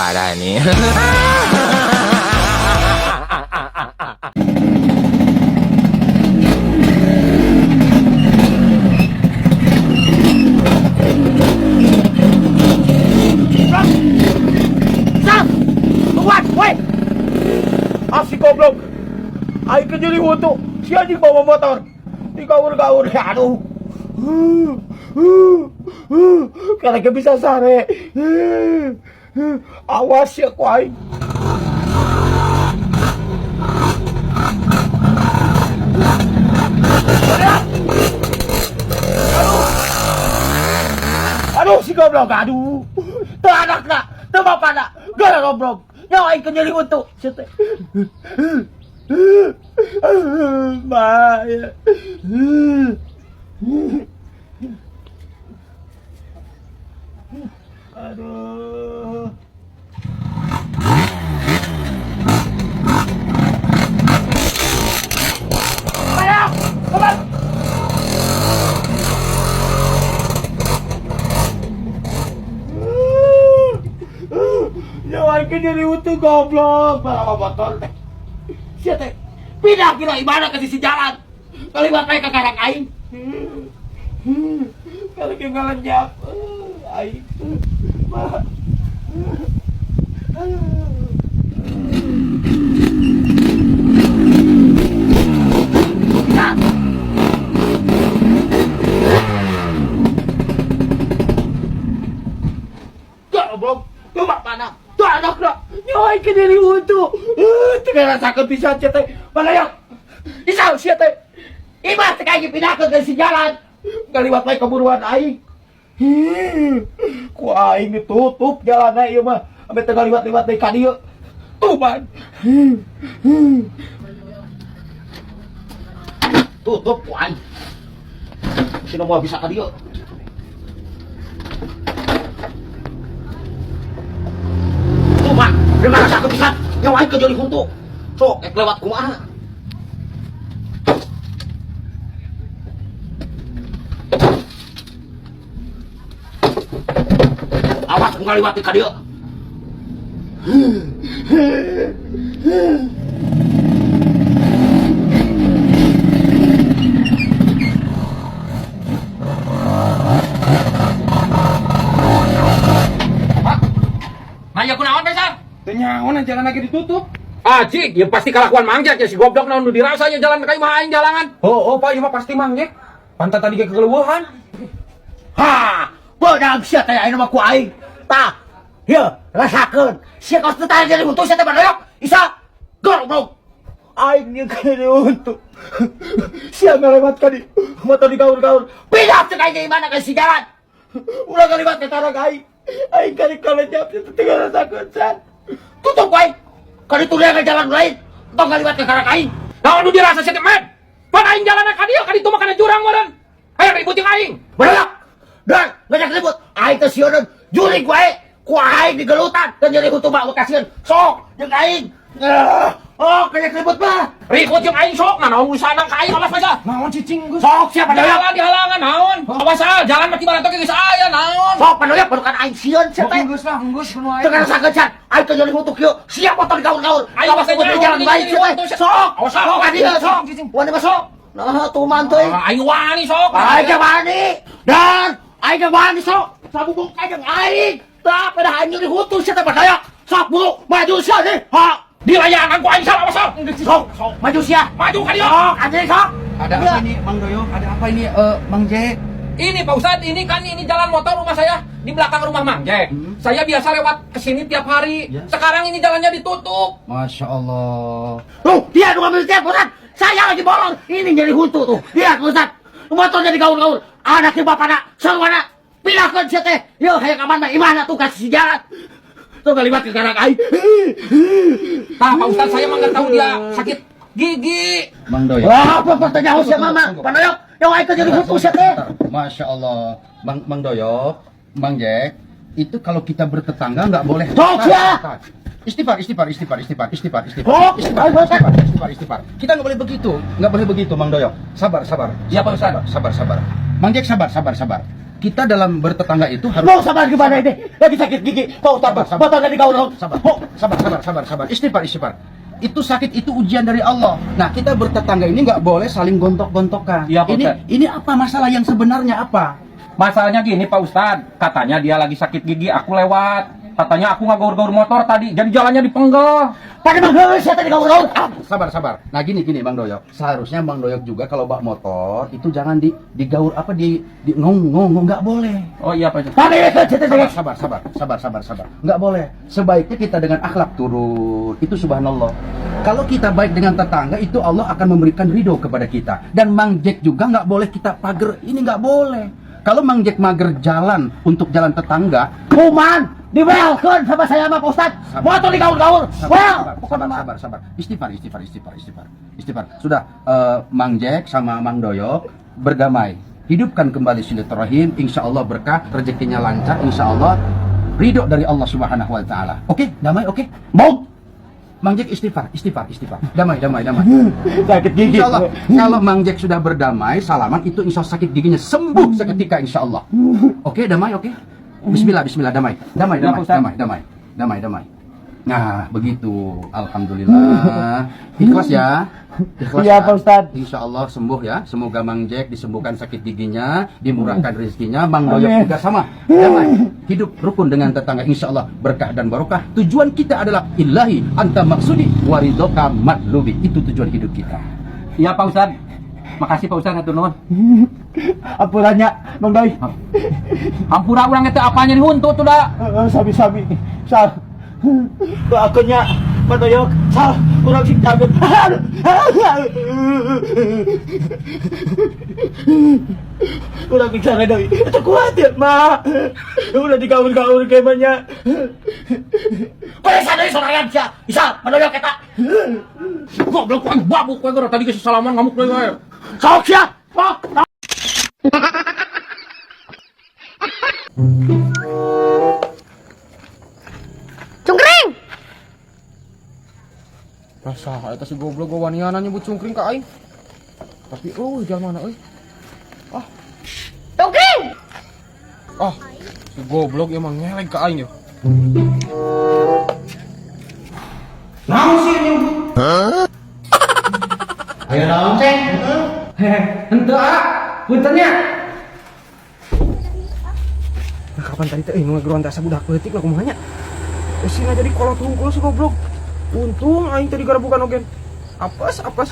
Parah nih. Stop! Tungguan, woi! Ah, si goblok. Aing ke nyeri huntu. Si anjing bawa motor. Digaur-gaur, aduh. Karena gak bisa sare. Awas ya ku aing. Aduh. Aduh, si goblok, aduh. Teu anakna, teu bapana, gara goblok. Nyawa aing ke nyeri huntu. Sia teh. Ma, ya. Aduh. Ayo, cepat. Nyawa aing ke nyeri huntu goblok. Para motor teh. Sia teh. Pindah kira imana ke sisi jalan. Kaliwat bae ka karak aing. Kalau ke ngalenyap. Aing. Ma. Aduh. Nah. Goblok. Tuh bapana. Tuh anakna. Nyawa aing ke nyeri huntu. Teu ngarasakeun pisan sia teh. Balayak. Isau sia teh. Imah teh kayak pindahkeun ke si jalan. Ngaliwat bae keburuan aing. Ku aing ditutup jalanna ieu mah. Ameh teu ngaliwat-liwat deui ka dieu. Tuban. Tutup ku aing. Sina moal bisa ka dieu. Tuh, Mak, teu ngarasakeun pisan. Nyawa aing ke nyeri huntu. Sok, ek lewat kumaha. Awas ku ngaliwat ka dieu. Pak, nanya kunaon, Faisal? Teu nyaho jalan lagi ditutup. Ah, cik, ya pasti kalakuan Mang Jack ya si goblok naon nu dirasa nya jalan ka imah aing jalangan. Oh, oh Pak, ieu mah pasti Mang Jack. Pantat tadi ge kekeleueuhan. Ha, beunang sia teh ayeuna mah ku aing. Tah, ieu rasakeun. Sia kos teu tah nyeri huntu sia teh badoyok. Isa, goblok. Aing jeung nyeri huntu. Sia ngalewat ka di motor digaur-gaur. Pindah cek aing di mana ka si jalan. Ulah ngaliwat ka karang aing. Aing kali kalenyap teu ngarasakeun san. Tutup ku aing. Ka ditu ka jalan lain. Tong ngaliwat ka karang aing. Naon nu dirasa sia teh, Med? Pan aing jalanna ka dieu, ka ditu mah kana jurang meureun. Hayang ribut jeung aing. Badoyok. Dan ngajak ribut. Aing teh sieun jurig wae. Ku aing digelutan dan nyeri huntu mah kasieun. Sok jeung aing. Oh, kayak ribut mah. Ribut jeung aing sok, nah naon usahana ka aing awas Faisal. Naon cicing geus? Sok siapa doyok? Jalan dihalangan naon? Awas ah, jalan mah ti baranto geus aya naon. Sok padoyok barukan aing sieun sia teh. Geus lah, geus nu aing. Teu ngarasakeun can. Aing teh nyeri huntu kieu. Siap motor gaur-gaur. Aing Awas mah di jalan baik sia teh. Sok. Awas ah. Sok ka dieu sok. Wani mah sok. Nah, tuman teuing. Ah, aing wani sok. Aing ge wani. Dan aing ge wani sok. Sabubung ka jeung aing. Tah pada aing nyeri huntu sia teh badoyok. Sok buru maju sia nih. Ha. Dilayangan ku aing salah awas ah. Sok, sok maju sia. Maju ka dieu. Sok anjing sok. Ada apa ini Mang Doyok? Ada apa ini Mang Jack? Ini Pak Ustadz, ini kan ini jalan motor rumah saya di belakang rumah Mang Jack. Saya biasa lewat ke sini tiap hari. Ya. Sekarang ini jalannya ditutup. Masya Allah. Tuh, dia nu ngambil tiap Ustaz. Saya lagi bolong. Ini nyeri huntu tuh. Lihat Ustaz. Motornya digaur-gaur. Anaknya bapana, sarwana. Pindahkeun sia teh. Yo hayang aman mah imahna tuh kasih jalan. Tuh ngaliwat ke karang aing. Nah, Pak Ustadz saya mah nggak tahu dia sakit gigi. Mang Doyok. Wah, apa pertanyaan sia mama? Panoyok, yang aing nyeri huntu sia teh. Masya Allah. Bang Mang Doyok, Mang Jack, itu kalau kita bertetangga nggak boleh. Sok, sia. Istighfar, istighfar, istighfar, istighfar, istighfar, istighfar, Sok, istighfar, ayo, istighfar, istighfar, istighfar. Kita nggak boleh begitu, nggak boleh begitu, Mang Doyok. Sabar, sabar. Iya, Pak Ustadz. Sabar, sabar, sabar. Mang Jack, sabar, sabar, sabar. Kita dalam bertetangga itu harus Mau sabar gimana ini? Lagi sakit gigi. Pak Ustad, Sabar, sabar. motor tadi gaul. Sabar, sabar, sabar, sabar, sabar. Istighfar, istighfar. Itu sakit itu ujian dari Allah. Nah, kita bertetangga ini nggak boleh saling gontok-gontokan. Iya, Pak Ini Ustad. ini apa masalah yang sebenarnya apa? Masalahnya gini, Pak Ustadz, katanya dia lagi sakit gigi, aku lewat. Katanya aku nggak gaur-gaur motor tadi, jadi jalannya dipenggal. Pada mah geus sia tadi gaul. Ah, Sabar, sabar. Nah, gini gini Bang Doyok. Seharusnya Bang Doyok juga kalau bawa motor itu jangan di digaur apa di ngong ngong ngong, nggak boleh. Oh iya, Pak Ustadz. Pada geus sia tadi. Sabar, sabar, sabar, sabar, sabar. Nggak boleh. Sebaiknya kita dengan akhlak turun. Itu subhanallah. Kalau kita baik dengan tetangga, itu Allah akan memberikan ridho kepada kita. Dan Mang Jack juga nggak boleh kita pager. Ini nggak boleh. Kalau Mang Jack mager jalan untuk jalan tetangga, Kuman diwelkeun sama saya mah, Pak Ustad. Sabar. Motor digaul-gaul. Sabar, Well, sabar, pokoknya sabar, mah. sabar, sabar. Istighfar, istighfar, istighfar, istighfar. Istighfar. Sudah, Mang Jack sama Mang Doyok berdamai. Hidupkan kembali silaturahim, insya Allah berkah, rezekinya lancar, insya Allah ridho dari Allah Subhanahu wa taala. Oke, damai, oke. Mau Mang Jack istighfar, istighfar, istighfar. Damai, damai, damai. sakit gigi. Insya Allah, kalau Mang Jack sudah berdamai, salaman itu insya Allah sakit giginya sembuh seketika insya Allah. Oke, damai, oke. Bismillah, bismillah, damai, damai, Ya, damai, Pak Ustadz. damai, damai, damai, damai. Nah, begitu. Alhamdulillah. Ikhlas ya. Ikhlas Iya, ya. Pak Ustadz. Insya Allah sembuh ya. Semoga Mang Jack disembuhkan sakit giginya, dimurahkan rezekinya. Mang Doyok Amin. juga sama. Damai. Hidup rukun dengan tetangga. Insya Allah berkah dan barokah. Tujuan kita adalah ilahi anta maksudi waridoka matlubi. Itu tujuan hidup kita. Iya, Pak Ustadz. Makasih, Pak Ustadz, hatur nuhun. Ampurannya, Bang Doi. Hampura urang itu apanya dihuntu tuh dah. Sami-sami. Sal. Doakeunnya Pak Doyok. Sal, urang sing cabut. Urang pingsan deui. Itu kuat ya, Ma. Ulah digaul-gaul kayak banyak. Periksa deui sorangan sia. Isa, Pak Doyok eta. Goblok aing babuk we gara tadi geus salaman ngamuk deui we. Sok sia. Sok. Cungkring! Rasa eta si goblok gua waniana nyebut cungkring ka aing. Tapi euy jalan mana euy? Ah, Cungkring! ah, si goblok emang ngeleng ka aing ya. Naon sih nyebut? Ayo naon, Ceng? Hehe, henteu ah. Punten nya. Nah, kapan tadi teh euy nu ngageroan teh asa budak leutik lah kumaha nya. Euy jadi kolot hungkul si goblok. Untung aing tadi garabukan ogen. Apes, apes.